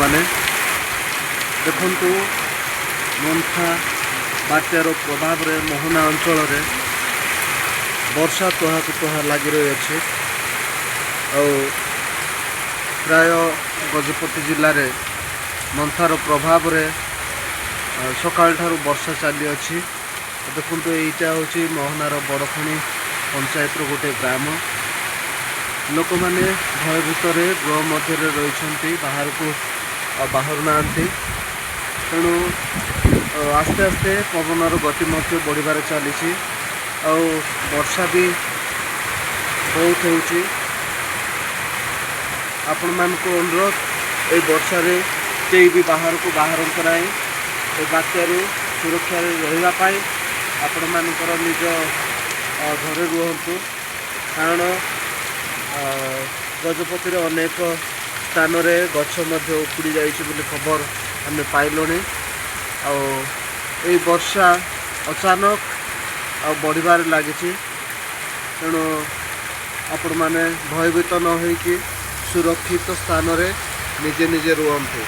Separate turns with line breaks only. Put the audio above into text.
ଲୋକମାନେ। ଦେଖନ୍ତୁ, ମୋନ୍ଥା ବାତ୍ୟାର ପ୍ରଭାବରେ ମୋହନା ଅଞ୍ଚଳରେ ବର୍ଷା ତୁହାକୁ ତୁହା ଲାଗି ରହିଅଛି। ଆଉ ପ୍ରାୟ ଗଜପତି ଜିଲ୍ଲାରେ ମନ୍ଥାର ପ୍ରଭାବରେ ସକାଳଠାରୁ ବର୍ଷା ଚାଲିଅଛି। ଦେଖନ୍ତୁ, ଏଇଟା ହେଉଛି ମୋହନାର ବଡ଼ଖଣି ପଞ୍ଚାୟତର ଗୋଟେ ଗ୍ରାମ। ଲୋକମାନେ ଭୟ ଭିତରେ ଗୃହ ମଧ୍ୟରେ ରହିଛନ୍ତି, ବାହାରକୁ ବାହାରୁ ନାହାନ୍ତି। ତେଣୁ ଆସ୍ତେ ଆସ୍ତେ ପବନର ଗତି ମଧ୍ୟ ବଢ଼ିବାରେ ଚାଲିଛି ଆଉ ବର୍ଷା ବି ବହୁତ ହେଉଛି। ଆପଣମାନଙ୍କୁ ଅନୁରୋଧ, ଏଇ ବର୍ଷାରେ କେହି ବି ବାହାରକୁ ବାହାରନ୍ତୁ ନାହିଁ। ଏ ବାତ୍ୟାରୁ ସୁରକ୍ଷାରେ ରହିବା ପାଇଁ ଆପଣମାନଙ୍କର ନିଜ ଘରେ ରୁହନ୍ତୁ, କାରଣ ଗଜପତିରେ ଅନେକ ସ୍ଥାନରେ ଗଛ ମଧ୍ୟ ଉପୁଡ଼ି ଯାଇଛି ବୋଲି ଖବର ଆମେ ପାଇଲୁଣି। ଆଉ ଏଇ ବର୍ଷା ଅଚାନକ ଆଉ ବଢ଼ିବାରେ ଲାଗିଛି। ତେଣୁ ଆପଣମାନେ ଭୟଭୀତ ନ ହୋଇକି ସୁରକ୍ଷିତ ସ୍ଥାନରେ ନିଜେ ନିଜେ ରୁହନ୍ତୁ।